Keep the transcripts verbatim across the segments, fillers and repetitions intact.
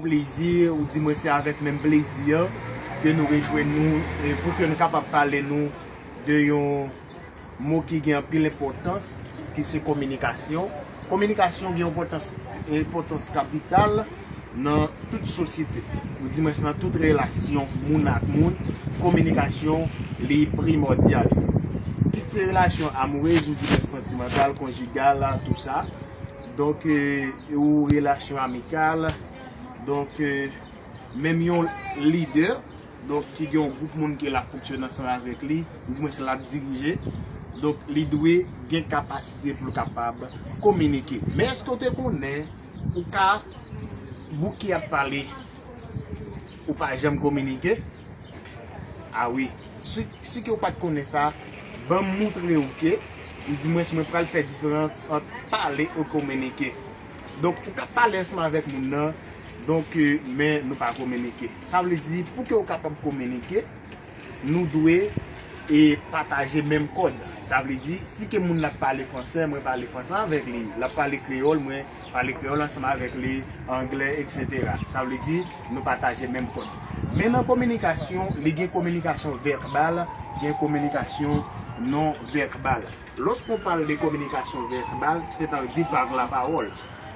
plezi, ou di mwen se avèk menm plezi ke nou rejwenn nou, e pou ke nou kapab pale nou de yon mo ki gen anpil enpòtans, ki se kominikasyon. Kominikasyon gen enpòtans, enpòtans kapital nan tout sosyete. Ou di mwen se nan tout relasyon moun ak moun, kominikasyon li primòdyal. Kit se relasyon amourez, ou di mwen santimantal, konjigal, tou sa. Donk, e, ou relasyon amikal. Donk, e, menm yon lidè, donk, ki gen yon gwoup moun ke l ap fonksyone ansanm avèk li, di mwen se l ap dirije. Donk, li dwe gen kapasite pou l kapab kominike. Men èske w te konnen ou ka bouke ap pale, ou pa janm kominike? A wi. Si, si ke w pa t konnen sa, ban m moutre w ke, ou di mwen si mwen pral fè diferans ant pale e kominike. Donk, ou ka pale ansanm avèk moun nan, donk, e, men nou pa kominike. Sa vle di, pou ke w kapab kominike, nou dwe e pataje menm kòd. Sa vle di, si ke moun nan ap pale fransè, mwen pale fransè avèk li. L ap pale kreyòl, mwen pale kreyòl ansanm avèk li, anglè, etsetera. Sa vle di, nou pataje menm kòd. Men nan kominikasyon, li gen kominikasyon vèbal, gen kominikasyon non vèbal. Lorsqu'on parle de communication verbale, c'est-à-dire par la parole.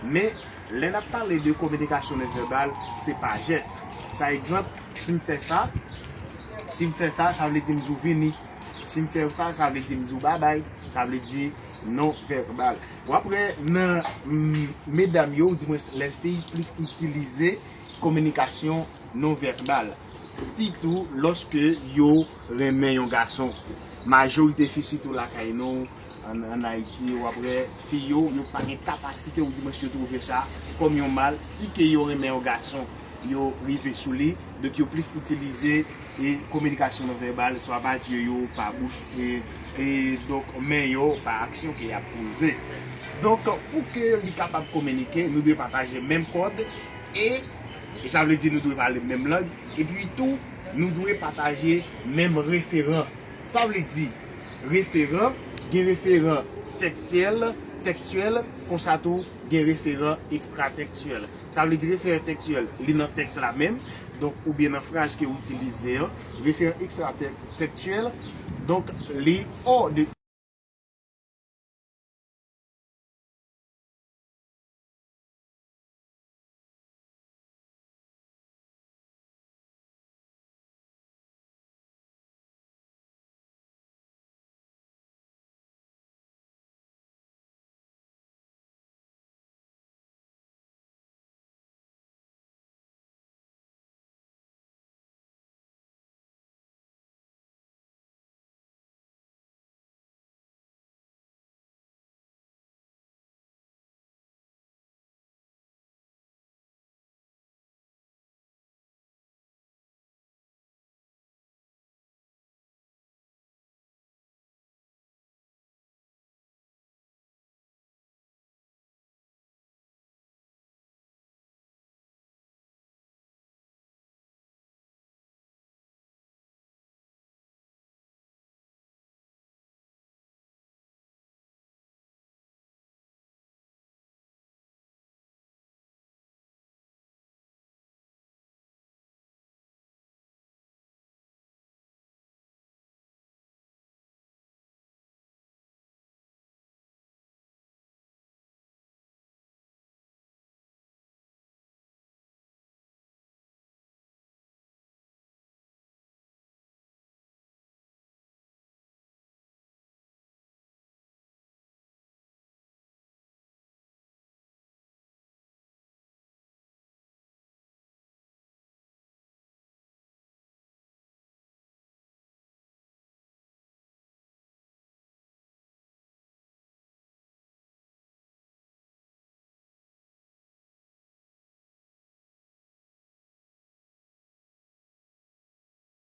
Men, lè n ap pale de kominikasyon non vèbal, se pa jès. Pa egzanp, si m fè sa, si m fè sa, sa vle di m di w vini. Si m fè w sa, sa vle di m di w babay. Sa vle di non vèbal. W ap wè nan, mm, medam yo, ou di mwen lè fi plis itilize kominikasyon non vèbal. Sitou lòske yo renmen yon gason. Majorite fi, sitou lakay nou, ann, ann Ayiti, w ap wè fi yo, yo pa gen kapasite, ou di mwen yo twouve sa kòm yon mal. Si ke yo renmen yon gason, yo rive sou li. Donk, yo plis itilize e kominikasyon non vèbal, swa pa zye yo, pa bouch, e, e donk men yo, pa aksyon ke y ap poze. Donk, pou ke li kapab kominike, nou dwe pataje menm kòd e, e sa vle di nou dwe pale menm lang. Epi tou, nou dwe pataje menm referan. Sa vle di, referan, gen referan tekstyèl, tekstyèl, konsa tou, gen referan ekstratekstyèl. Sa vle di referan tekstyèl, li nan tèks la menm, donk, oubyen nan fraz ke w itilize an. Referan ekstratekstyèl, donk, li hors de